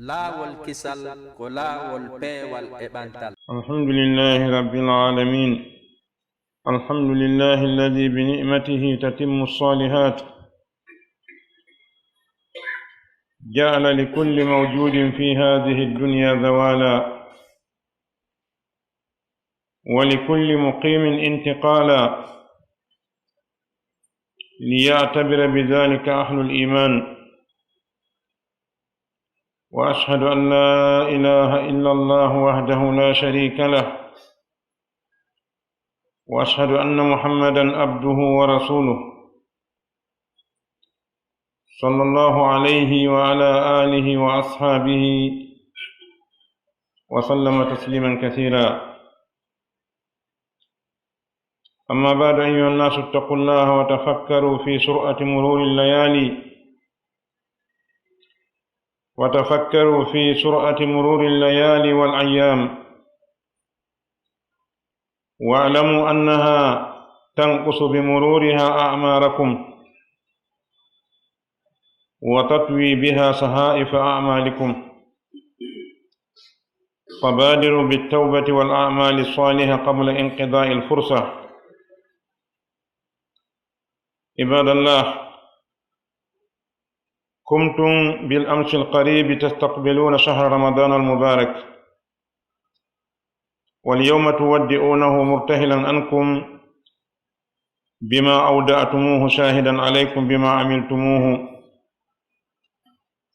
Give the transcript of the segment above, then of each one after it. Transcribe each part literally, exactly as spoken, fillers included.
Laawol kisal ko laawol peewal e ɓantal. الحمد لله رب العالمين. الحمد لله الذي بنعمته تتم الصالحات. جعل لكل موجود في هذه الدنيا زوالا، ولكل مقيم انتقالا، ليعتبر بذلك أهل الإيمان. وأشهد أن لا إله إلا الله وحده لا شريك له، وأشهد أن محمدا عبده ورسوله، صلى الله عليه وعلى آله وأصحابه وسلم تسليما كثيرا. أما بعد، أيها الناس، اتقوا الله وتفكروا في سرعة مرور الليالي، وتفكروا في سرعة مرور الليالي والأيام، واعلموا أنها تنقص بمرورها أعماركم، وتطوي بها صحائف أعمالكم، فبادروا بالتوبة والأعمال الصالحة قبل انقضاء الفرصة. عباد الله، كنتم بالأمس القريب تستقبلون شهر رمضان المبارك، واليوم تودعونه مرتحلا عنكم بما أودعتموه، شاهدا عليكم بما عملتموه،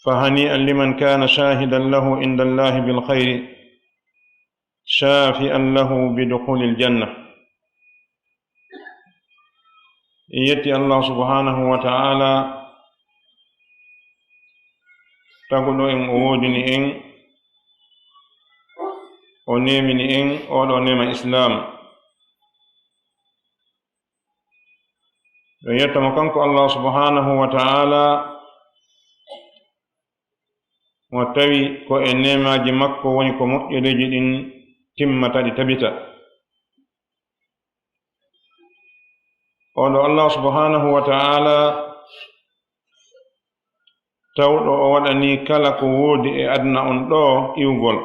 فهنيئا لمن كان شاهدا له عند الله بالخير، شافئا له بدخول الجنة. En yetti Allah subhanahu wa ta'ala, taguɗo en, o woodini en, o neemini en oɗo neema Islam. En yetta mo kanko Allah subhanahu wa ta'ala, mo tawi ko e neemaaji makko woni ko moƴƴereeji ɗin timmata, ɗi tabita. Oɗo Allah subhanahu wa ta'ala, tawɗo o waɗani kala ko woodi e aduna on ɗo iwgol.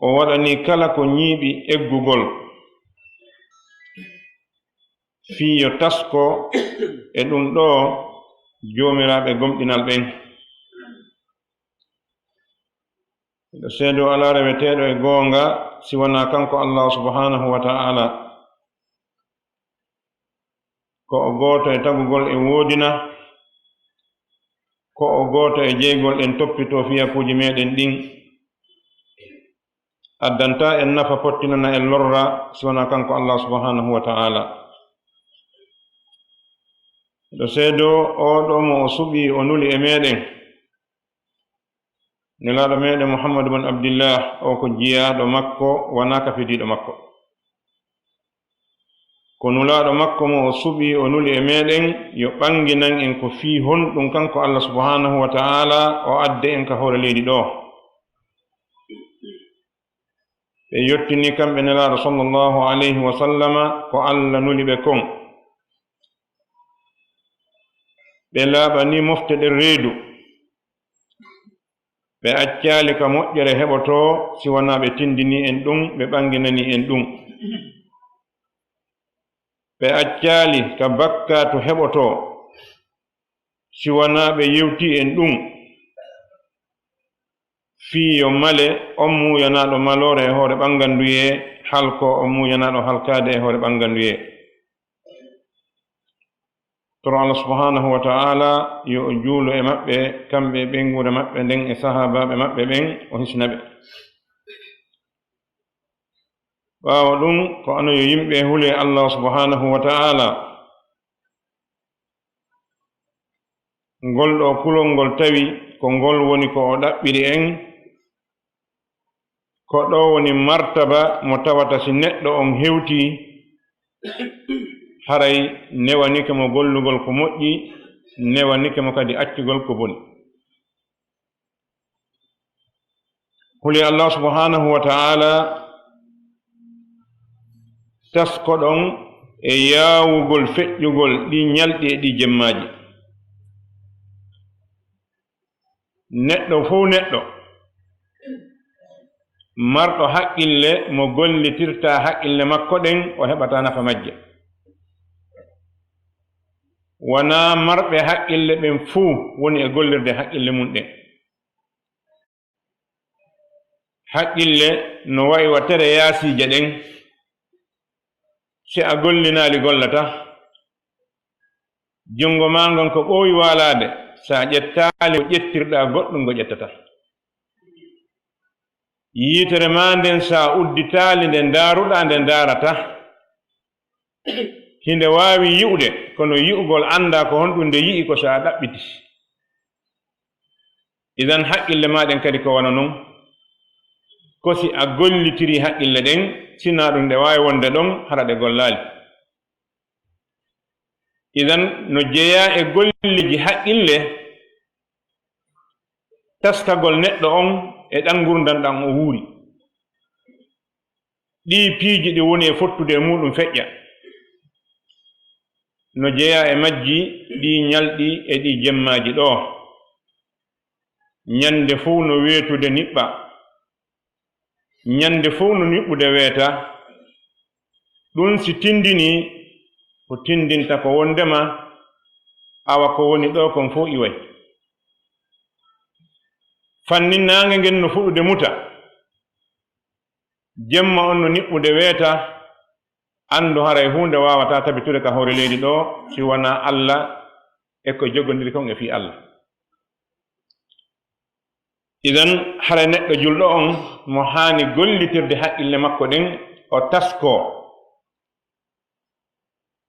O waɗani kala ko ñiiɓi eggugol, fii yo tasko e ɗum ɗo joomiraaɓe gomɗinal ɓen. Miɗo seedoo alaa reweteeɗo e goonga si wanaa kanko Allah subhanahu wa ta'ala. Ko o gooto e tagugol e woodina, ko o gooto e jeygol en toppitoo fiyakuuji meɗen ɗin. Addanta en nafa, pottinana en lorra si wanaa kanko Allah subhanahu wa ta'ala. Miɗo seedoo oɗo mo o suɓii, o nuli e meɗen, Nelaaɗo meɗen Muhammadu bun Abdillah, o ko jiyaaɗo makko, wanaa ka fidiiɗo makko. Ko nulaaɗo makko mo o suɓii, o nuli e meɗen, yo ɓanginan en ko fii honɗum kanko Allah subhanahu wa ta'ala o adde en ka hoore leydi ɗo. Ɓe yottini kamɓe Nelaaɗo sallallahu alayhi wa sallama ko Allah nuli ɓe kon. Ɓe laaɓani mofte ɗen reedu. Ɓe accaali ka moƴƴere heɓotoo si wanaa ɓe tindini en ɗum, ɓe ɓanginani en ɗum. Ɓe accaali ka bakkaatu heɓotoo si wanaa ɓe yewti en ɗum. Fii yo male on muuyanaaɗo maloore e hoore ɓanganduyee, halko on muuyanaaɗo halkaade e hoore ɓanganduyee. Toro Allah subhanahu wa ta'ala yo o juulu e maɓɓe, kamɓe e ɓeynguure maɓɓe nden e sahaabaaɓe maɓɓe ɓen, o hisna ɓe. Ɓaawo ɗum, ko onon yo yimɓe, hulee Allah subhanahu wa ta'ala. Ngol ɗoo kulol ngol tawi ko ngol woni ko o ɗaɓɓiri en, ko ɗoo woni martaba mo tawata si neɗɗo on hewtii, haray newanike mo gollugol ko moƴƴi, newanike mo kadi accugol ko boni. Huli Allah subhanahu wa ta'ala taskoɗon e yaawugol feƴƴugol ɗi ñalɗi e ɗi jemmaaji. Neɗɗo fow neɗɗo marɗo haqqille mo gollitirta haqqille makko ɗen, o heɓata nafa majje. Wanaa marɓe haqqille ɓen fow woni e gollirde haqqille mum ɗen. Haqqille no wa'i wa tere yaasiije ɗen, si a gollinaali gollata. Junngo maa ngon ko ɓooyi waalaade, si a ƴettaali ko ƴettirɗaa goɗɗum ngo ƴettata. Yiitere maa nden, si a udditaali nde ndaaruɗaa nde ndaarata. Hinde waawi yi'ude, kono yi'ugol anndaa ko honɗum nde yi'i ko si a ɗaɓɓiti. Idan haqqille maa ɗen kadi ko wano non, ko si a gollitiri haqqille ɗen, sinaa ɗum ɗe waawi wonde ɗon, hara ɗe gollaali. Idan no jeyaa e golleeji haqqille, taskagol neɗɗo on e ɗan ngurndan ɗan o wuuri. Ɗii piiji ɗi woni e fottude e muuɗum feƴƴa. No jeyaa e majji ɗii ñalɗi e ɗii jemmaaji ɗoo. Ñande fow no weetude niɓɓa. Ñande fow no niɓɓude weeta. Ɗum si tindinii, ko tindinta ko wondema awa ko woni ɗoo kon fow iway. Fannin naange ngen no fuɗude muta. Jemma on no niɓɓude weeta, anndu haray huunde waawataa tabitude ka hoore leydi ɗoo si wanaa Alla e ko jogondiri kon e fii Alla. Idan, haray neɗɗo julɗo on mo haani gollitirde haqqille makko ɗen, o taskoo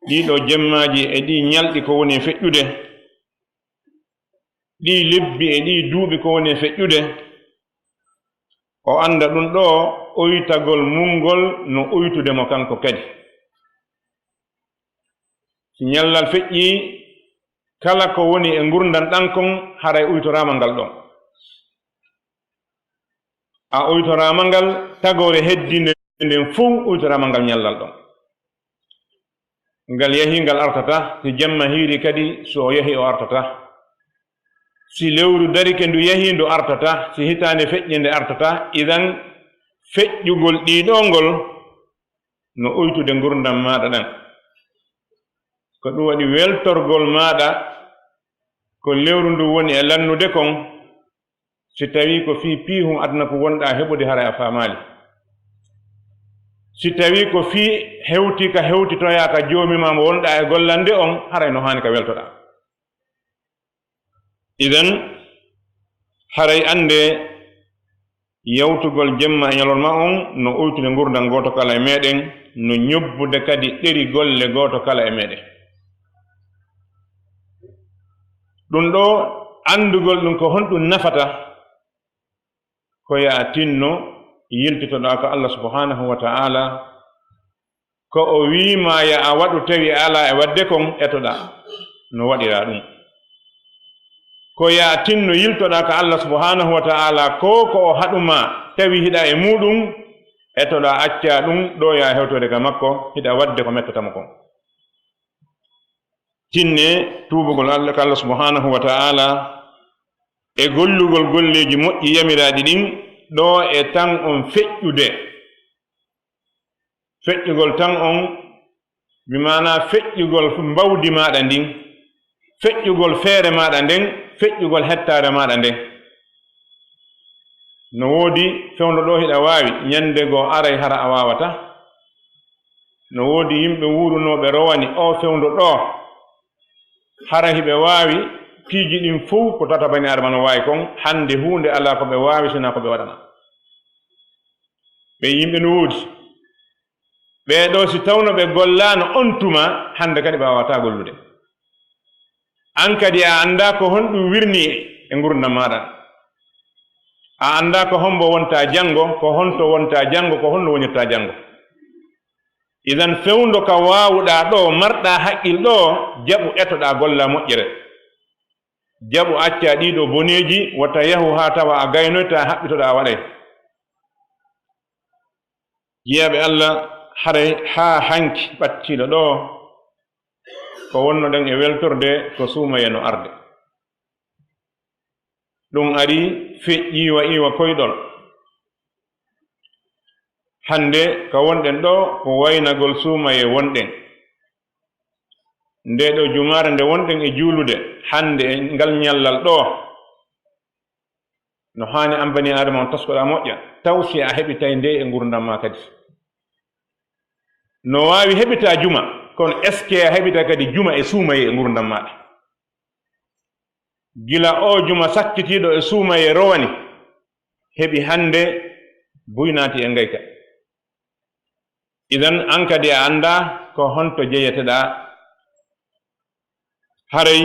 ɗii ɗoo jemmaaji e ɗii ñalɗi ko woni e feƴƴude, ɗii lebbi e ɗii duuɓi ko woni e feƴƴude, o annda ɗum ɗoo oytagol mum ngol no oytude mo kanko kadi. Si ñallal feƴƴii, kala ko woni e ngurndan ɗan kon, haray oytoraama ngal ɗon. A oytoraama ngal, tagoore heddinde nden fow oytoraama ngal ñallal ɗon. Ngal yahii, ngal artataa. Si jemma hiiri kadi, si o yahii, o artataa. Si lewru darike, ndu yahii, ndu artataa. Si hitaande feƴƴii, nde artataa. Idan, feƴƴugol ɗii ɗoo ngol no oytude ngurndan maaɗa ɗan. Ko ɗum waɗi weltorgol maaɗa ko lewru ndun woni e lannude kon, si tawii ko fii piihun aduna ko wonɗaa heɓude, haray a faamaali. Si tawii ko fii hewtii ka hewtitoyaa ka Joomi maa mo wonɗaa e gollande on, haray no haani ka weltoɗaa. Idan, haray anndee yawtugol jemma e ñalorma on no oytude ngurndan gooto kala e meɗen, no ñobbude kadi ɗeri golle gooto kala e meɗen. Ɗum ɗoo, anndugol ɗum ko honɗum nafata, ko yo a tinno yiltitoɗaa ka Allah subhanahu wa ta'ala, ko o wi'i maa yo a waɗu tawi a alaa e waɗde kon, etoɗaa no waɗiraa ɗum. Ko yo a tinno yiltoɗaa ka Allah subhanahu wa ta'ala, ko ko o haɗu maa tawi hiɗa e muuɗum, etoɗaa accaa ɗum ɗoo yo a hewtoyde ka makko, hiɗa waɗde ko mettata mo kon. Tinne tuubugol Allah, ka Allah subhanahu wa ta'ala, e gollugol golleeji moƴƴi yamiraaɗi ɗin, ɗoo e tan on feƴƴude. Feƴƴugol tan on, bi maanaa feƴƴugol mbawdi maaɗa ndin, feƴƴugol feere maaɗa nden, feƴƴugol hettaare maaɗa nden. No woodi fewndo ɗoo hiɗa waawi, ñande goo aray hara a waawataa. No woodi yimɓe wuurunooɓe rowani oo fewndo ɗoo, hara hiɓe waawi piiji ɗin fow ko tata bani Aadama no waawi kon, hande huunde alaa ko ɓe waawi sinaa ko ɓe waɗana. Ɓen yimɓe no woodi. Ɓee ɗoo, si tawno ɓe gollaano on tuma, hande kadi ɓe waawataa gollude. An kadi, a anndaa ko honɗum wirnii e ngurndan maaɗa. A anndaa ko hombo wontaa janngo, ko honto wontaa janngo, ko honno wonirtaa janngo. Idan, fewndo ka waawuɗaa ɗoo, marɗaa haqqil ɗoo, jaɓu etoɗaa gollaa moƴƴere. Jaɓu accaa ɗii ɗoo boneeji, wota yahu haa tawa a gaynoyta, a haɓɓitoɗaa a waɗay. Jiyaaɓe Allah, haray haa hanki ɓattiiɗo ɗoo, ko wonnoɗen e weltorde ko suumayee no arde. Ɗum ari feƴƴi wa iwa koyɗol. Hannde ka wonɗen ɗo, ko waynagol suumayee wonɗen. Nde ɗo jumaare nde wonɗen e juulude, hannde e ngal ñallal ɗo, no haani an bani Aadama on taskoɗaa moƴƴa, taw si a heɓitay nde e ngurdam maa kadi. No waawi heɓita juma, kono est-ce que a heɓita kadi juma e suumayee e ngurdam maaɗa? Gila o juma sakkitiiɗo e suumayee rowani, heɓi hannde buy naati e ngayka. Idan, an kadi a anndaa ko honto jeyeteɗaa. Haray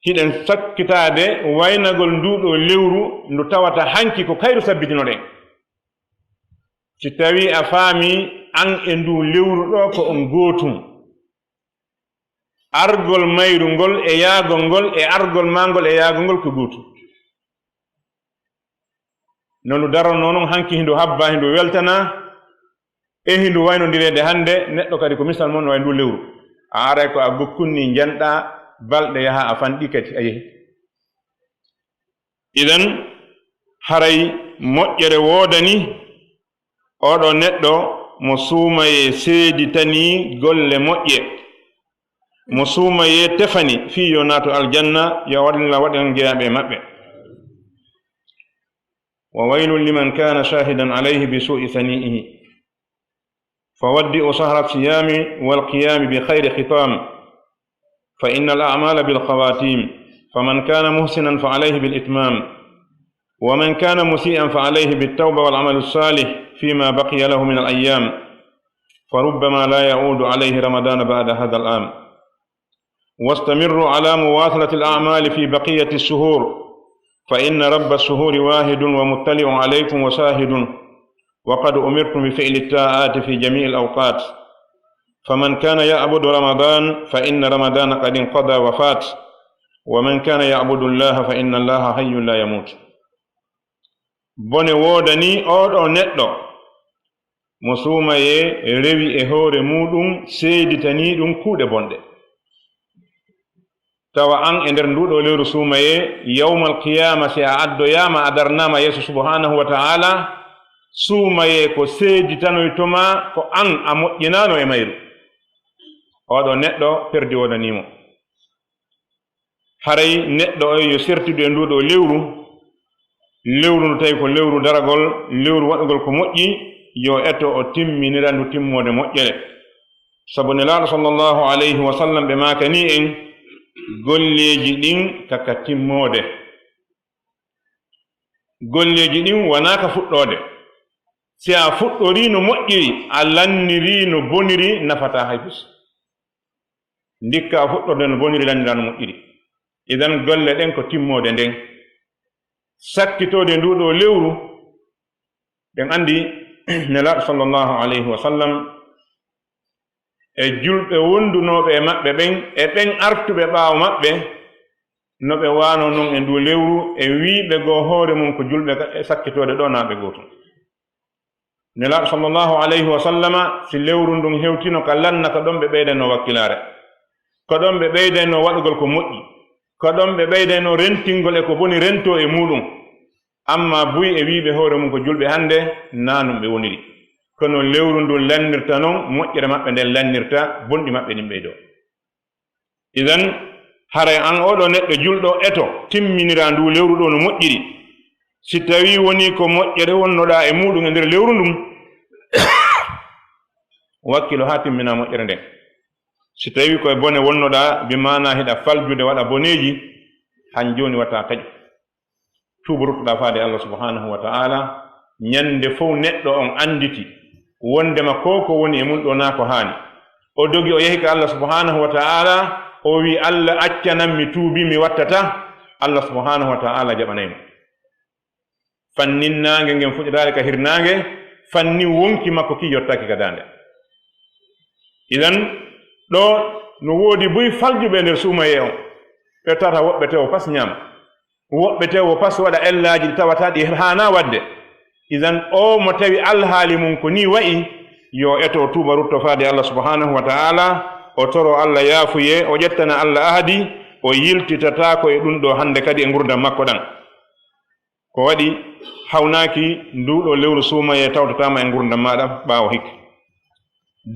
hiɗen sakkitaade waynagol nduuɗo lewru ndu tawata hanki ko kayru sabbitinoɗen. Si tawii a faami an e ndu lewru ɗo ko on gootum, argol mayru ngol e yaagol ngol e argol maa ngol e yaagol ngol ko gootum. No ndu darannoo non hanki, hindu habba, hindu weltana, e hindu waynondireede hannde, neɗɗo kadi ko misal mon no way ndu lewru. A aray ko a gokkunni njanɗa balɗe yaha a fanɗi kadi a yehi. Idan, haray moƴƴere woodani oɗo neɗɗo mo suumayee seeditanii golle moƴƴe, mo suumayee tefani fii yo naatu aljanna, yo Allah waɗan jeyaaɓe e maɓɓe. وويل لمن كان شاهدا عليه بسوء ثنيئه، فودئوا شهر الصيام والقيام بخير ختام، فإن الأعمال بالخواتيم، فمن كان محسنا فعليه بالإتمام، ومن كان مسيئا فعليه بالتوبة والعمل الصالح فيما بقي له من الأيام، فربما لا يعود عليه رمضان بعد هذا العام. واستمروا على مواصلة الأعمال في بقية الشهور، فإن رب الشهور واحد ومطلع عليكم وشاهد، وقد أمرتم بفعل الطاعات في جميع الأوقات، فمن كان يعبد رمضان فإن رمضان قد انقضى وفات، ومن كان يعبد الله فإن الله حي لا يموت. Bone woodanii oɗo neɗɗo mo suumayee rewi e hoore muuɗum, seeditanii ɗum kuuɗe bonɗe. Tawa an e nder nduuɗo lewru suumayee, yawmal qiyaama, si a addoyaama, a darnaama yeeso subhaanahu wa ta'ala, suumayee ko seeditanoyto ma ko an a moƴƴinaano e mayru. Oɗo neɗɗo perdi woodanii mo. Haray neɗɗo on yo sertidu e nduuɗo lewru, lewru ndu tawi ko lewru daragol, lewru waɗugol ko moƴƴi, yo eto o timminira ndu timmoode moƴƴere. Sabu Nelaaɗo sallallahu alayhi wa sallam ɓe maakanii en, golleeji ɗin kaka timmoode. Golleeji ɗin wonaa ka fuɗɗoode. Si a fuɗɗorii no moƴƴiri, a lannirii no boniri, nafataa hay fus. Ndikka a fuɗɗorde no boniri, lannira no moƴƴiri. Idan golle ɗen ko timmoode nden. Sakkitoode nduuɗo lewru, ɗen anndi Nelaaɗo sallallahu alayhi wa sallam e julɓe wondunooɓe e maɓɓe ɓen, e ɓen artuɓe ɓaawo maɓɓe, no ɓe waano non e ndu lewru, e wiiɓe goo hoore mum ko julɓe ka, e sakkitoode ɗo naa ɓe gootum. Nelaaɗo sallallahu alayhi wa sallama, si lewru ndun hewtino ka lanna, ko ɗon ɓe ɓeydaynoo wakkilaare, ko ɗon ɓe ɓeydaynoo waɗugol ko moƴƴi, ko ɗon ɓe ɓeydaynoo rentingol e ko boni rentoo e muuɗum. Amma buy e wiiɓe hoore mum ko julɓe hannde, naa ɗum ɓe woniri. Kono lewru ndun lannirta non, moƴƴere maɓɓe nden lannirta, bonɗi maɓɓe ɗin ɓeydoo. Idan, haray an oɗo neɗɗo julɗo, eto timminira ndu lewru ɗo no moƴƴiri. Si tawi woni ko moƴƴere wonnoɗaa e muuɗum e nder lewru ndun, wakkilo haa timmina moƴƴere nden. Si tawi ko e bone wonnoɗaa, bi maana hiɗa faljude waɗa boneeji, han jooni wata taƴu. Tuubu ruttoɗaa faade Allah subhanahu wa ta'ala. Ñande fow neɗɗo on annditi wondema ko ko woni e mun ɗo naa ko haani. O dogi, o yehi ka Allah subhanahu wa ta'ala, o wi, "Allah, accanan mi, tuubi, mi wattata." Allah subhanahu wa ta'ala jaɓanay mo. Fannin naange ngen fuɗɗitaali ka hirnaange, fannin wonki makko ki yottaaki ka daande. Idan, ɗo no woodi buy faljuɓe e nder suumayee on. Ɓe tawata woɓɓe tewo pas ñaama. Woɓɓe tewo pas waɗa ellaaji ɗi tawata ɗi haanaa waɗde. Idan, o mo tawi alhaali mum ko nii wa'i, yo eto o tuuba rutto faade Allah subhanahu wa ta'ala, o toro Allah yaafuyee, o ƴettana Allah ahadi, o yiltitataako e ɗum ɗo hannde kadi e ngurdam makko ɗam. Ko waɗi hawnaaki nduuɗo lewru suumayee tawtataama e ngurndam maaɗa ɓaawo hikka.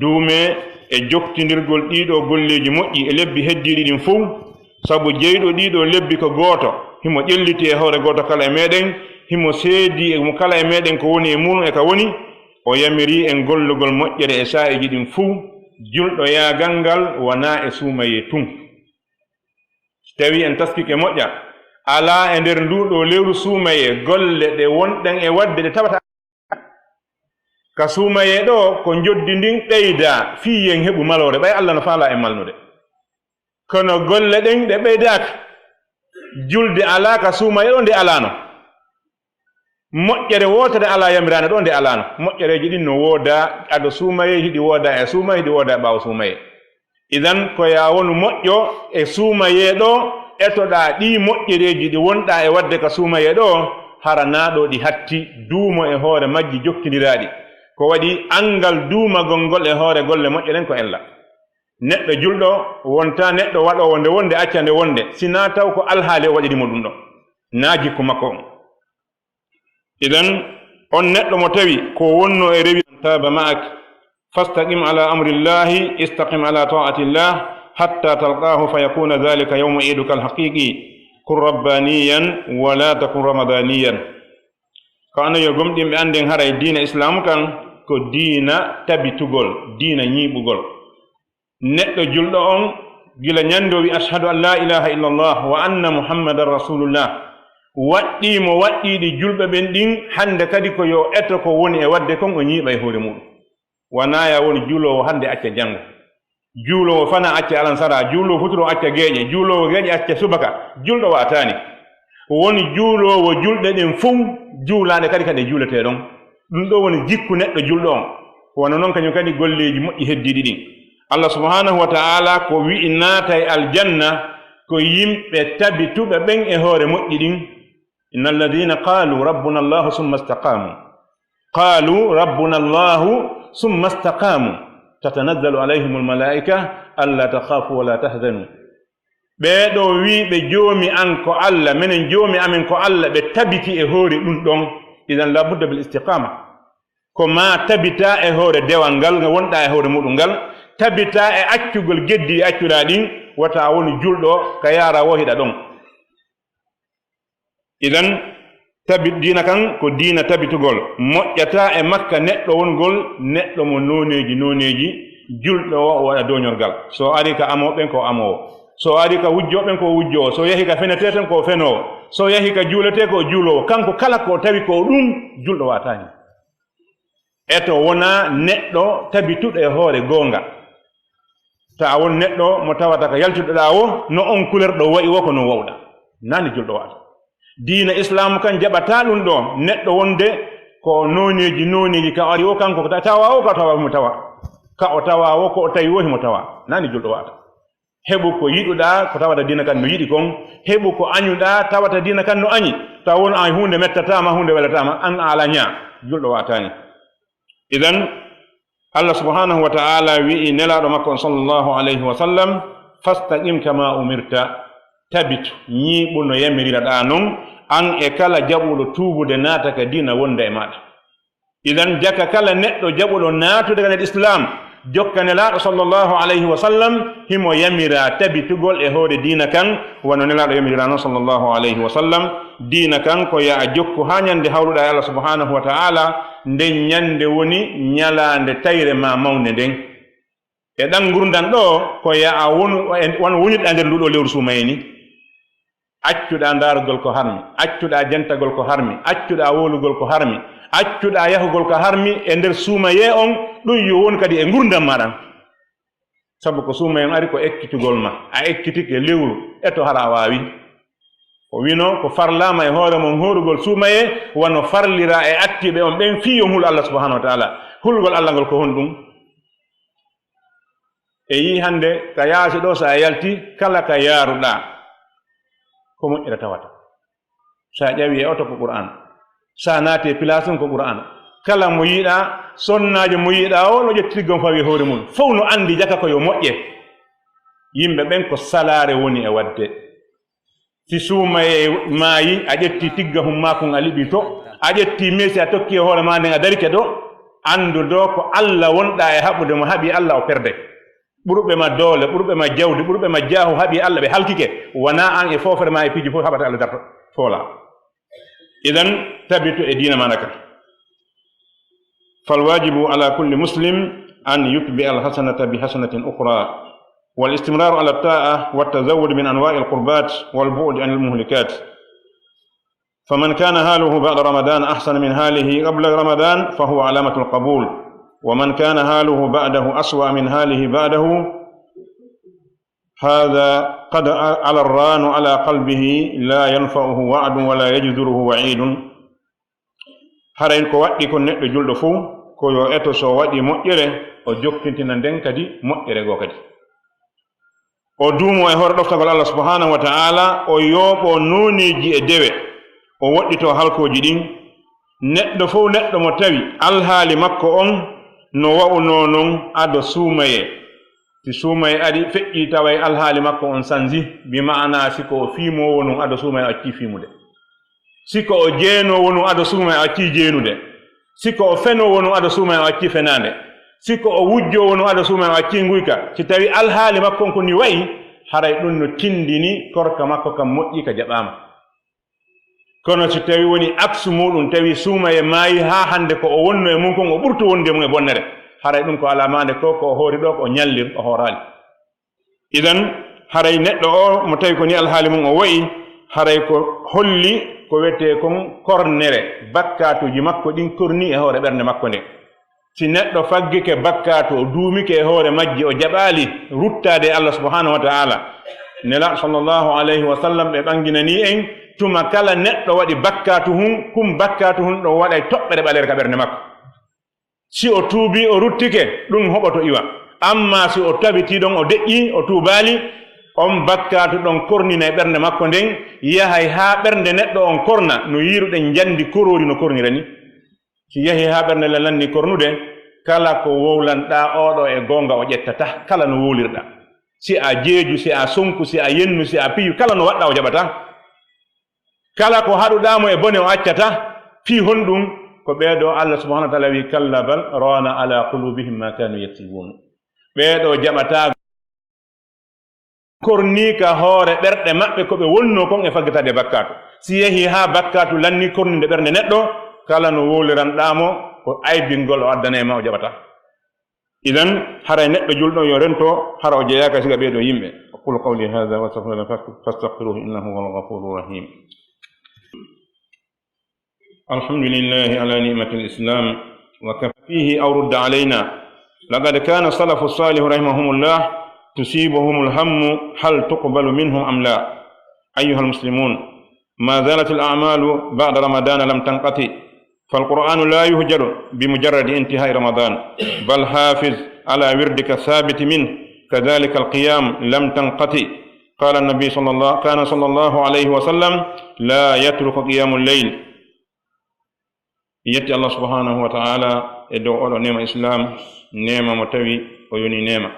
Duumee e joktindirgol ɗiiɗoo golleeji moƴƴi e lebbi heddiiɗi ɗin fow, sabu jeyɗo ɗiiɗoo lebbi ko gooto, himo ƴelliti e hoore gooto kala e meɗen, himo seedi e mo kala e meɗen ko woni e muuɗum e ka woni, o yamirii en gollugol moƴƴere e saa'iiji ɗin fow, julɗo yaagal ngal wonaa e suumayee tun. Si tawii en taskike moƴƴa, alaa e nder nduuɗoo lewru suumayee golle ɗe wonɗen e waɗde ɗe tawata ka suumayee ɗoo, ko njoddi ndin ɓeydaa fii yo en heɓu maloore, ɓay Alla no faalaa en malnude. Kono golle ɗen ɗe ɓeydaaka, julde alaa ka suumayee ɗoo, nde alaano. Moƴƴere wootere alaa yamiraande ɗoo, nde alaano. Moƴƴereeji ɗin no woodaa ado suumayee, hiɗi woodaa e suumayee, hiɗi woodaa ɓaawo suumayee. Idan, ko yaa wonu moƴƴo e suumayee ɗoo, etoɗaa ɗii moƴƴereeji ɗi wonɗaa e waɗde ka suumayee ɗoo, hara naa ɗoo ɗi hatti, duumo e hoore majji jokkindiraaɗi. Ko waɗi anngal duumagol ngol e hoore golle moƴƴe ɗen ko ella. Neɗɗo julɗo wontaa neɗɗo waɗoowo nde wonde acca nde wonde, si naa taw ko alhaali o waɗiri mo ɗum ɗoo, naa jikku makko on. Idan, on neɗɗo mo tawi ko wonnoo e rewi, taaba ma'ak, fastaqim ala amrillahi, istaqim ala ta'atillah, hatta talqahu fa yakuna dhalika yawma idukal haqiqi. Kun rabbaniyan wa la takun ramadaniyan. Ko onon yo gomɗinɓe, annden haray diina Islaamu kan ko diina tabitugol, diina ñiiɓugol. Neɗɗo julɗo on, gila ñande o wi, "Ashhadu an la ilaha illallah wa anna Muhammadan rasulullah." Waɗɗii mo waɗɗii ɗi julɓe ɓen ɗin, hande kadi ko yo eto ko woni e waɗde kon, o ñiiɓa e hoore muɗum. Wanaa ya woni juuloowo hande acca janngo. Juuloowo fana acca alansara, juuloowo futuro acca geeƴe, juuloowo geeƴe acca subaka. Julɗo wa'ataani. Woni juuloowo julɗe ɗen fow, juulaande kadi kadi e juuletee ɗon. Ɗum ɗoo woni jikku neɗɗo julɗo on. Ko wano non kañum kadi golleeji moƴƴi heddiiɗi ɗin. Allah subhanahu wa ta'ala ko wi'i naatay aljanna ko yimɓe tabituɓe ɓen e hoore moƴƴi ɗin. Inna alladhina qalu rabbuna Allahu summa istaqamu. Qalu rabbuna Allahu summa istaqamu. Tatanazzalu alayhimul malaika alla takhafu wa la tahzanu. Ɓee ɗoo wiiɓe, "Joomi an ko Allah, menen Joomi amen ko Allah," ɓe tabiti e hoore ɗum ɗon. Idan, la budda bil istiqama. Ko maa tabitaa e hoore dewal ngal, ngal wonɗaa e hoore muɗum ngal, tabitaa e accugol geddi ɗi accuɗaa ɗin, wata a wonu julɗo ka yaara woo hiɗa ɗon. Idan, tabi-, diina kan ko diina tabitugol. Moƴƴataa e makka neɗɗo wongol neɗɗo mo nooneeji nooneeji, julɗo o, o waɗa dooñorgal. So ari ka amooɓe ɓen ko o amoowo. So ari ka wujjooɓe ɓen ko o wujjoowo. So yahi ka fenetee ɓen ko o fenoowo. So yahi ka juuletee ko o juuloowo. Kanko kala ko o tawi ko o ɗum, julɗo wa'ataa hen. E to wonaa neɗɗo tabituɗo e hoore goonga. Ta a won neɗɗo mo tawata ka yaltuɗoɗaa wo, no on couleur ɗo wa'i wo, ko non wa'uɗaa. Naani julɗo wa'ata. Diina Islaamu kan jaɓataa ɗum ɗo, neɗɗo wonde ko nooneeji nooneeji, ka ari wo kanko, ka tawa wo, ka tawa himo tawa. Ka o tawa wo, ko o tawi wo himo tawa. Naani julɗo wa'ata. Heɓu ko yiɗuɗaa, ko tawata diina kan no yiɗi kon. Heɓu ko añuɗaa, tawata diina kan no añi. Tawa won an huunde mettataama, huunde welataama, an a alaa ñaa. Julɗo wa'ataani. Idan, Allah subhanahu wa ta'ala wi'i Nelaaɗo makko on sallallahu alayhi wa sallam, "Fastaqim kama umirta." Tabitu, ñiiɓu no yamiriraɗaa non, an e kala jaɓuɗo tuubude naata ka diina wonda e maaɗa. Idan, jaka kala neɗɗo jaɓuɗo naatude ka nder Islaam, jokka Nelaaɗo sallallahu alayhi wa sallam, himo yamiraa tabitugol e hoore diina kan, wano Nelaaɗo yamirira non sallallahu alayhi wa sallam. Diina kan ko yo a jokku haa ñande hawruɗaa e Allah subhanahu wa ta'ala, nden ñande woni ñalaande tayre maa mawnde nden. E ɗan ngurndan ɗo, ko yo a wonu, wano wonirɗaa nder ndu ɗo lewru suumayee ni. Accuɗaa ndaarugol ko harmi, accuɗaa jentagol ko harmi, accuɗaa wowlugol ko harmi, accuɗaa yahugol ko harmi e nder suumayee on, ɗum yo won kadi e ngurndan maa ɗan. Sabu ko suumayee on ari ko ekkitugol ma, a ekkitike lewru, e to hara a waawi. O wino ko farlaama e hoore mon hoorugol suumayee, wano farliraa e attiiɓe on ɓen fii yo on hulu Allah subhanahu wa ta'ala. Hulugol Allah ngol ko honɗum? E yii hannde ka yaasi ɗo, so a yalti, kala ka yaaruɗaa, ko moƴƴere tawata. So a ƴawi e oto, ko Qur'aan. So a naati e pilaas on, ko Qur'aan. Kala mo yiɗaa, sonnaajo mo yiɗaa o, no ƴetti tiggon fawi e hoore mum. Fow no anndi jaka ko yo moƴƴe. Yimɓe ɓen ko salaare woni e waɗde. Si suumayee maayi, a ƴetti tiggahun maakun a liɓi to, a ƴetti meesi a tokki e hoore maa nden a darike ɗo, anndu ɗo ko Alla wonɗaa e haɓude mo, haɓi Alla o perday. Ɓurɓe ma doole, ɓurɓe ma jawdi, ɓurɓe ma jaahu haɓi Alla ɓe halkike, wanaa an e foofere maa e piiji fof haɓata Alla darto foola. Idan tabitu e diina maa naka. فالواجب على كل مسلم أن يتبع الحسنة بحسنة أخرى، والاستمرار على الطاعة والتزود من أنواع القربات والبعد عن المهلكات. فمن كان حاله بعد رمضان أحسن من حاله قبل رمضان فهو علامة القبول، ومن كان حاله بعده أسوأ من حاله بعده هذا قد على الران على قلبه لا ينفعه وعد ولا يجدره وعيد. Haray ko waɗɗii kon neɗɗo julɗo fow, ko yo eto so waɗii moƴƴere, o jokkintina nden kadi moƴƴere goo kadi. O duumo e hoore ɗoftagol Allah subhanahu wa ta'ala, o yooɓoo nooneeji e dewe, o woɗɗitoo halkooji ɗin. Neɗɗo fow neɗɗo mo tawi alhaali makko on no wa'unoo non ado suumayee. Si suumayee ari feƴƴii taway alhaali makko on sanji, bi ma'ana si ko o fiimoowo non ado suumayee o accii fiimude. Si ko o jeenoowo non ado suumayee o accii jeenude. Si ko o fenoowo non ado suumayee o accii fenaande. Si ko o wujjoowo non ado suumayee o accii nguyka. Si tawi alhaali makko on ko ni wa'i, haray ɗun no tindini korka makko kan moƴƴii ka jaɓaama. Kono si tawi woni aksu muuɗun, tawi suumayee maayi haa hande ko o wonno e mun kon o ɓurtu wonde mun e bonnere, haray ɗun ko alaa maande ko, ko o hoori ɗo ko o ñallir, o hooraali. Idan, haray neɗɗo o mo tawi ko ni alhaali mun o wa'i, haray ko holli ko wetee kon kornere, bakkaatuuji makko ɗin kornii e hoore ɓernde makko nden. Si neɗɗo faggike bakkaatu, o duumike e hoore majji, o jaɓaali ruttaade e Allah subhanahu wa ta'ala, Nelaaɗo sallallahu alayhi wa sallam ɓe ɓanginanii en, tuma kala neɗɗo waɗi bakkaatu hun, kun bakkaatu hun ɗon waɗay toɓɓere ɓaleere ka ɓernde makko. Si o tuubii, o ruttike, ɗun hoɓoto iwa. Ammaa si o tabitii ɗon, o deƴƴii, o tuubaali, on bakkaatu ɗon korninay ɓernde makko nden, yahay haa ɓernde neɗɗo on korna, no yiiruɗen njandi koroori no kornira ni. Si yahii haa ɓernde nden lannii kornude, kala ko wowlanɗaa oo ɗoo e goonga o ƴettataa, kala no wowlirɗaa. Si a jeeju, si a sonku, si a yennu, si a piyu, kala no waɗɗaa o jaɓataa. Kala ko haɗuɗaa mo e bone o accataa. Fii honɗun? Ko ɓee ɗoo Allah subhanahu wa ta'ala wi'i, "Kalla bal raana ala qulubihim ma kanu yaksibun." Ɓee ɗoo jaɓataa kornii ka hoore ɓerɗe maɓɓe ko ɓe wonnoo kon e faggitaade bakkaatu. Si yahii haa bakkaatu lannii korninde ɓernde neɗɗo, kala no wowliranɗaa mo, ko aybingol o addanay ma, o jaɓataa. Idan, haray neɗɗo julɗo yo rento, hara o jeyaaka siga ɓee ɗoo yimɓe. أقول قولي هذا وأستغفر الله لي ولكم فاستغفروه إنه هو الغفور الرحيم. الحمد لله على نعمة الإسلام وكفى فيه أو رد علينا. لقد كان السلف الصالح رحمهم الله تصيبهم الهم هل تقبل منهم أم لا. أيها المسلمون، ما زالت الأعمال بعد رمضان لم تنقطع، فالقرآن لا يهجر بمجرد انتهاء رمضان، بل حافظ على وردك الثابت منه، كذلك القيام لم تنقطع. قال النبي صلى الله، كان صلى الله عليه وسلم لا يترك قيام الليل. Yetti Allah subhanahu wa ta'ala e dow oɗo neema Islam, neema mo tawi o yoni neema.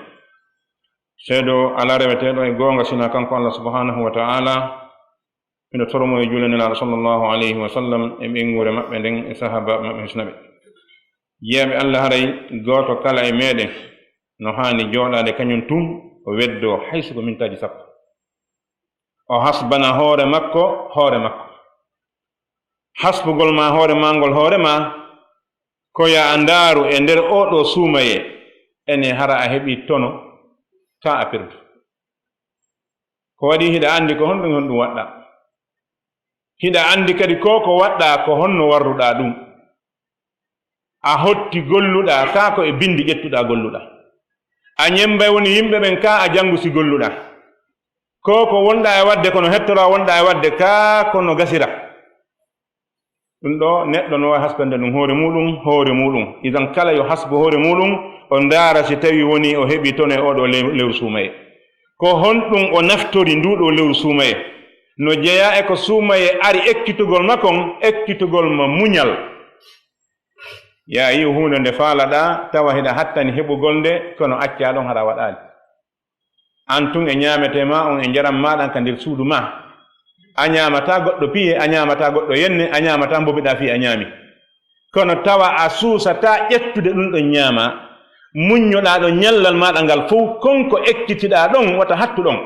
Seedo alaa reweteeɗo e goonga sina kanko Allah subhanahu wa ta'ala. Miɗo toromo e juulde Nelaaɗo sallallahu alayhi wa sallam e ɓeynguure maɓɓe nden e sahaabaaɓe maɓɓe hisna ɓe. Jeyaaɓe Allah, haray gooto kala e meɗen no haani jooɗaade kañum tun, o weddoo hay si ko mintaaji sappo. O hasbana hoore makko, hoore makko. Hasbugol ma hoore ma ngol hoore ma, ko yo a ndaaru e nder oo ɗoo suumayee, ene hara a heɓii tono, kaa a perdu. Ko waɗi hiɗa anndi ko honɗun, honɗun waɗɗaa. Hiɗa anndi kadi ko ko waɗɗaa ko honno warruɗaa ɗun. A hotti golluɗaa, kaa ko e binndi ƴettuɗaa golluɗaa. A ñemmbay woni yimɓe ɓen, kaa a janngu si golluɗaa. Ko ko wonɗaa e waɗde kono hettoraa wonɗaa e waɗde kaa kono gasira. Ɗun ɗoo neɗɗo no waawi hasbande ɗun hoore muuɗun, hoore muuɗun. Idan kala yo hasbu hoore muuɗun, o ndaara si tawii wonii o heɓii tono e oo ɗoo lew-, lewru suumayee. Ko honɗun o naftori nduu ɗoo lewru suumayee? No jeyaa e ko suumayee ari ekkitugol ma kon, ekkitugol ma muñal. Yo a yi'u huunde nde faalaɗaa, tawa hiɗa hattani heɓugol nde, kono accaa ɗon hara a waɗaali. An tun e ñaametee maa on e njaram maa ɗan ka nder suudu maa. A ñaamataa goɗɗo piye, a ñaamataa goɗɗo yenne, a ñaamataa mbobiɗaa fii a ñaami. Kono tawa a suusataa ƴettude ɗum ɗon ñaama, muññoɗaa ɗon ñallal maaɗa ngal fow, kon ko ekkitiɗaa ɗon, wata hattu ɗon.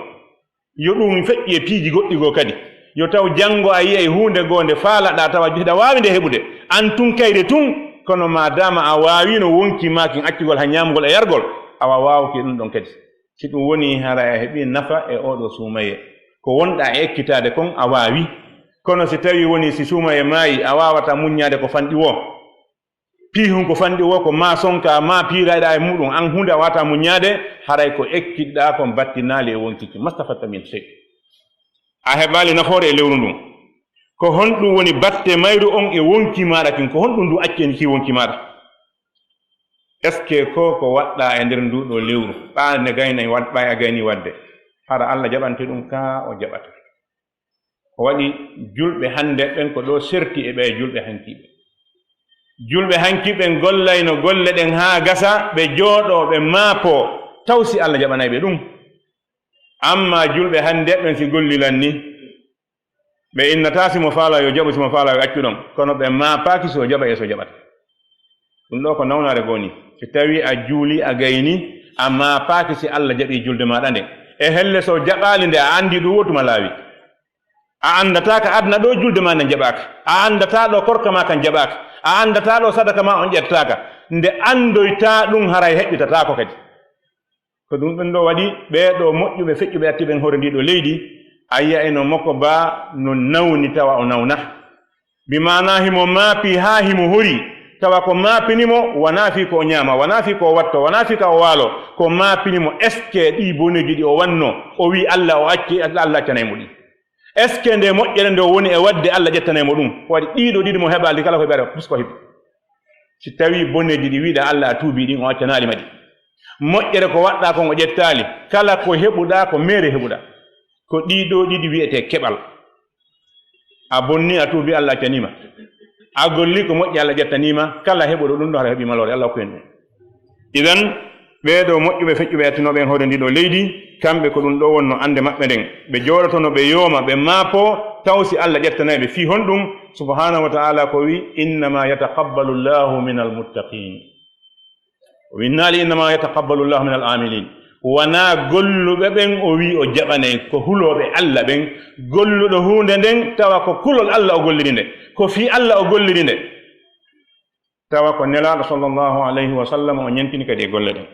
Yo ɗum feƴƴu e piiji goɗɗi goo kadi. Yo taw janngo a yi'ay huunde goo nde faalaɗaa tawa hiɗa waawi nde heɓude. An tun kayre tun, kono maadaama a waawiino wonkii maa kin accugol haa ñaamugol e yargol, awa waawuki ɗum ɗon kadi. Si ɗum wonii, haray a heɓii nafa e oo ɗoo suumayee. Ko wonɗaa e ekkitaade kon a waawi. Kono si tawii wonii si suumayee maayii, a waawataa muññaade ko fanɗi woo. Piihun ko fanɗi woo, ko maa sonkaa, maa piirayɗaa e muuɗum, an huunde a waawataa muññaade, haray ko ekkitɗaa kon battinaali e wonkii kin. Mastafatta min sey. A heɓaali nafoore e lewru ndun. Ko honɗum woni batte mayru on e wonkii maaɗa kin? Ko honɗum ndu acci en kii wonkii maaɗa? Est-ce que ko ko waɗɗaa e nder nduu ɗoo lewru, ɓaa ne gayna wad-, ɓay a gaynii waɗde, hara Alla jaɓante ɗum kaa o jaɓata? O waɗi julɓe hannde ɓen ko ɗoo serti e ɓee julɓe hanki ɓen. Julɓe hanki ɓen gollayno golle ɗen haa gasa, ɓe jooɗoo, ɓe maapoo, taw si Alla jaɓanay ɓe ɗum. Ammaa julɓe hannde ɓen si gollilan ni, ɓe innataa si mo faalaa yo jaɓu, si mo faalaa yo accu ɗon. Kono ɓe maapaaki si o jaɓay e si o jaɓata. Ɗum ɗoo ko nawnaare goo ni. Si tawii a juulii, a gaynii, a maapaaki si Alla jaɓii julde maaɗa nden. E helle si o jaɓaali nde, a anndii ɗum woo tuma laawi. A anndataa ka aduna ɗoo julde maa nden jaɓaaka. A anndataa ɗoo korka maa kan jaɓaaka. A anndataa ɗoo sadaka maa on ƴettataaka. Nde anndoytaa ɗum haray heɓɓitataako kadi. Ko ɗum ɗon ɗoo waɗi ɓee ɗoo moƴƴuɓe feƴƴuɓe atti ɓen hoore ndii ɗoo leydi, a yi'ayno Moko Ba no nawni tawa o nawna. Bi maanaa himo maapi haa himo hori, tawa ko maapini mo wanaa fii ko o ñaama, wanaa fii ko o watto, wanaa fii ka o waalo, ko maapini mo est-ce que ɗii boneeji ɗi o wanno, o wi'i Alla o acci, Alla accanay mo ɗi. Est-ce que nde moƴƴere nde o woni e waɗde Alla ƴettanay mo ɗum? Ko waɗi ɗii ɗoo ɗiɗi mo heɓaali kala ko ɓe ara, plus ko heɓi. Si tawii boneeji ɗi wi'uɗaa Alla a tuubii ɗin, o accanaali ma ɗi. Moƴƴere ko waɗɗaa kon o ƴettaali, kala ko heɓuɗaa ko meere heɓuɗaa. Ko ɗii ɗoo ɗiɗi wi'etee keɓal. A bonnii a tuubii Alla accanii ma. A gollii ko moƴƴi Alla ƴettanii ma, kala heɓuɗo ɗum ɗoo hara heɓii maloore, Alla hokku en ɗum. Idan, ɓee ɗoo moƴƴuɓe feƴƴuɓe attinooɓe en hoore ndii ɗoo leydi, kamɓe ko ɗum ɗoo wonno annde maɓɓe nden. Ɓe jooɗotono, ɓe yooma, ɓe maapoo, taw si Alla ƴettanay ɓe fii honɗum? Subhaanahu wa ta'aala ko wi'i, "Innama yataqabbalu Allahu minal muttaqin." O winnaali, "Innama yataqabbalu Allahu minal aamilin." Wanaa golluɓe ɓen o wi'i o jaɓanay, ko hulooɓe Alla ɓen. Golluɗo huunde nden, tawa ko kulol Alla o golliri nde, ko fii Alla o golliri nde. Tawa ko Nelaaɗo sallallahu alayhi wa sallam o ñentini kadi e golle ɗen.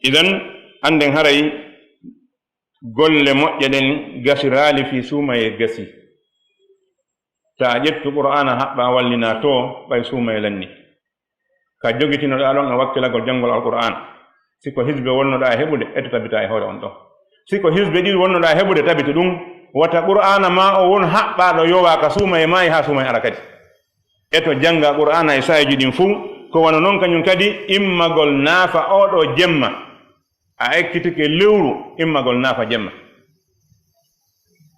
Idan, annden haray golle moƴƴe ɗen gasiraali fii suumayee gasi. Taa ƴettu Qur'aana haɓɓaa wallinaa too, ɓay suumayee lanni. Ka jogitinoɗaa ɗon e wakkilagol janngol Alqur'aan. Si ko hisbe wonnoɗaa e heɓude, eto tabitaa e hoore on ɗon. Si ko hisbe ɗiɗi wonnoɗaa e heɓude, tabitu ɗum. Wata Qur'aana maa o won haɓɓaaɗo yowaa ka suumayee maayi haa suumayee ara kadi. Eto jannga Qur'aana e saa'iiji ɗin fuu, ko wano non kañum kadi immagol naafa oo ɗoo jemma. A ekkitike lewru, immagol naafa jemma.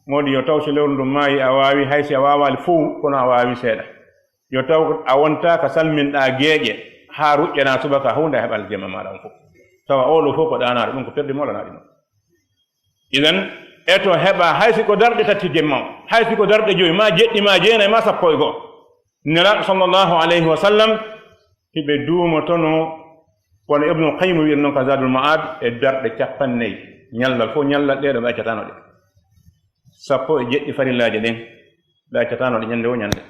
Moodi yo taw si lewru ndun maayi a waawi, hay si a waawaali fow, kono a waawi seeɗa. Yo taw a wontaa ka salminɗaa geeƴe haa ruƴƴanaa subaka huunde a heɓal jemma maaɗa on fow. Tawa oo ɗoo fow ko ɗaanaaɗo, ɗum ko perdi mo lanaaɗi mo. Idan, eto heɓa hay si ko darɗe tati jemma on, hay si ko darɗe jowi, maa jeɗɗi, maa jeenay, maa sappo e go'o. Nelaaɗo sallallahu alayhi wa sallam, hiɓe duumotono, wano Ibnul Qayyim wi'iri non ka Zaadul Ma'aad, e darɗe cappannayi. Ñallal fow, ñallal ɗee ɗoo ɓe accataano ɗe. Sappo e jeɗɗi farillaaje ɗen, ɓe accataano ɗe ñande woo ñande.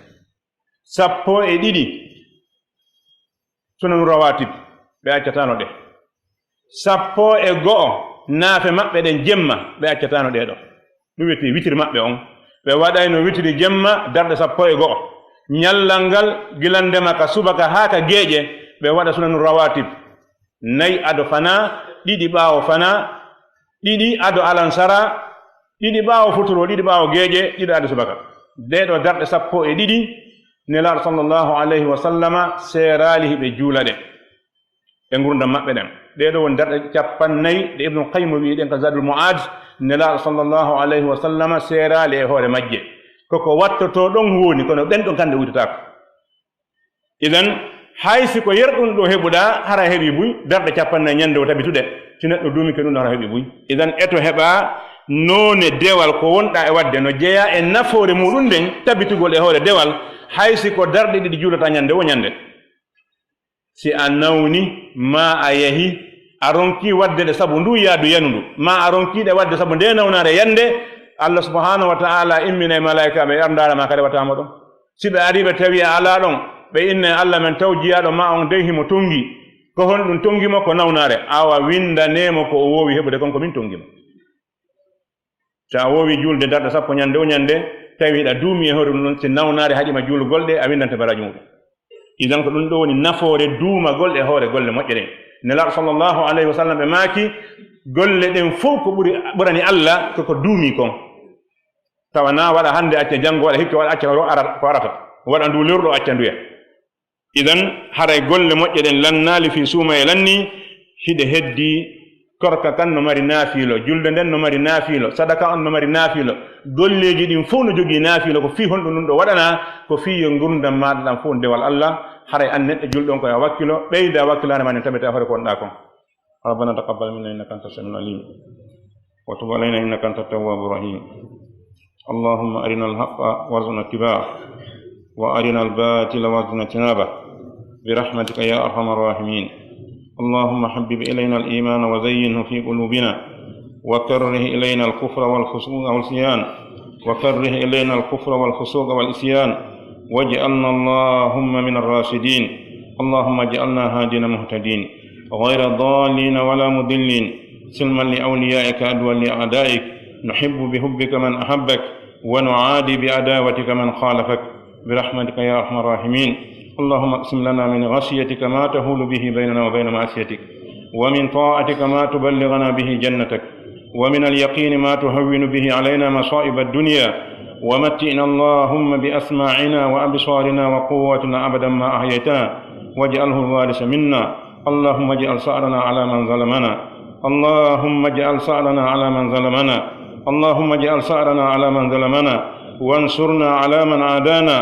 Sappo e ɗiɗi sunanu rawaatib, ɓe accataano ɗe. Sappo e go'o naafe maɓɓe ɗen jemma, ɓe accataano ɗee ɗoo. Ɗum wi'etee witiri maɓɓe on. Ɓe waɗayno witiri jemma darɗe sappo e go'o. Ñallal ngal, gilandema ka subaka haa ka geeƴe, ɓe waɗa sunanu rawaatib. Nayi ado fanaa, ɗiɗi ɓaawo fanaa, ɗiɗi ado alansara, ɗiɗi ɓaawo futuro, ɗiɗi ɓaawo geeƴe, ɗiɗi ado subaka. Ɗee ɗoo darɗe sappo e ɗiɗi, Nelaaɗo sallallahu alayhi wa sallama seeraali hiɓe juula ɗe. E ngurndan maɓɓe ɗen. Ɗee ɗoo woni darɗe cappannayi ɗe Ibnul Qayyim wi'i ɗen ka Zaadul Ma'aad, Nelaaɗo sallallahu alayhi wa sallama seeraali e hoore majje. Ko ko wattotoo ɗon woni, kono ɗen ɗon kande wuytataako. Idan, hay si ko yer ɗum ɗoo heɓuɗaa, hara heɓi buy, darɗe cappannayi ñande o tabituɗe. Si neɗɗo duumike ɗum ɗoo, hara heɓi buy. Idan, eto heɓa Noone dewal ko wonɗa e waɗde no jeyaa e nafoore muɗum nden, tabitugol e hoore dewal, hay si ko darɗe ɗiɗi juulata ñande wo ñande. Si a nawni, ma a yahi, a ronki waɗde ɗe sabu ndu yaadu yanundu, ma a ronki ɗe waɗde sabu nde nawnaare yande, Allah subhanahu wa ta'ala imminay malaa'ikaaɓe, "Arndaare ma kadi wata mo ɗon." Si ɓe ari ɓe tawi a alaa ɗon, ɓe innay, "Allah men, taw jiyaaɗo ma on dey himo tongi." Ko honɗum tongi mo? Ko nawnaare. Awa windanee mo ko o woowi heɓude kon, ko min tongi mo. So a woowi juulde darɗe sappo ñande o ñande, tawi hiɗa duumi e hoore ɗum ɗon, si nawnaare haɗima juulugol ɗe, a windante baraaji muɗum. Idan ko ɗum ɗo woni nafoore duumagol e hoore golle moƴƴe ɗen. Nelaaɗo sallallahu alayhi wa sallam ɓe maaki, golle ɗen fof ko ɓuri, ɓurani Allah ko ko duumi kon. Tawa na waɗa hannde acca janngo, waɗa hikka waɗa acca ko ara-, ko arata. Waɗa ndu lewru ɗo acca nduya. Idan, haray golle moƴƴe ɗen lannaali fii suumayee lanni, hiɗe heddi korka kan no mari naafiilo, julde nden no mari naafiilo, sadaka on no mari naafiilo, golleeji ɗin fow no jogii naafiilo. Ko fii honɗum ɗum ɗo waɗanaa? Ko fii yo ngurndan maaɗa ɗan fow dewal Allah, haray an neɗɗo julɗo on ko yo a wakkilo, ɓeyda wakkilaare maa nden tabita e hoore ko wonɗaa kon. ربنا تقبل منا إنك أنت السميع العليم وتب علينا إنك أنت التواب الرحيم. اللهم أرنا الحق وارزقنا اتباعه وأرنا الباطل وارزقنا اجتنابه برحمتك يا أرحم الراحمين. اللهم حبب إلينا الإيمان وزينه في قلوبنا وكره إلينا الكفر والفسوق والعصيان وكره إلينا الكفر والفسوق والعصيان واجعلنا اللهم من الراشدين. اللهم اجعلنا هادين مهتدين غير ضالين ولا مضلين سلما لأوليائك عدوا لأعدائك نحب بحبك من أحبك ونعادي بعداوتك من خالفك برحمتك يا أرحم الراحمين. اللهم اقسم لنا من خشيتك ما تحول به بيننا وبين معصيتك ومن طاعتك ما تبلغنا به جنتك ومن اليقين ما تهون به علينا مصائب الدنيا ومتعنا اللهم بأسماعنا وأبصارنا وقواتنا أبدا ما أحييتنا واجعله الوارث منا. اللهم اجعل ثأرنا على من ظلمنا. اللهم اجعل ثأرنا على من ظلمنا. اللهم اجعل ثأرنا على من ظلمنا وانصرنا على من عادانا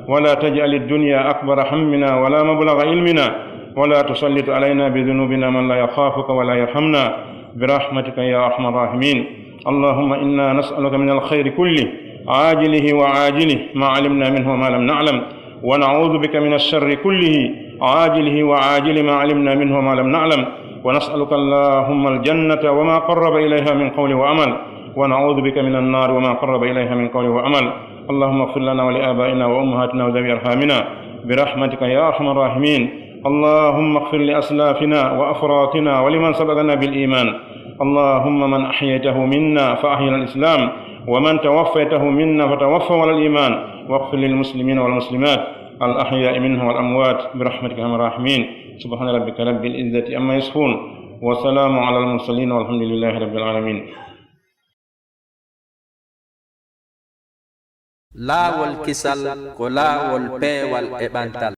ولا تجعل الدنيا أكبر همنا ولا مبلغ علمنا ولا تسلط علينا بذنوبنا من لا يخافك ولا يرحمنا برحمتك يا أرحم الراحمين. اللهم إنا نسألك من الخير كله عاجله وعاجله ما علمنا منه وما لم نعلم ونعوذ بك من الشر كله عاجله وعاجله ما علمنا منه وما لم نعلم ونسألك اللهم الجنة وما قرب إليها من قول وعمل ونعوذ بك من النار وما قرب إليها من قول وعمل. اللهم اغفر لنا ولآبائنا وأمهاتنا وذوي أرحامنا برحمتك يا أرحم الراحمين. اللهم اغفر لأسلافنا وأفراطنا ولمن سبقنا بالإيمان. اللهم من أحييته منا فأحينا الإسلام ومن توفيته منا فتوفه على الإيمان واغفر للمسلمين والمسلمات الأحياء منهم والأموات برحمتك يا أرحم الراحمين. سبحان ربك رب العزة عما يصفون وسلام على المرسلين والحمد لله رب العالمين. Laawol kisal ko laawol peewal e ɓantal.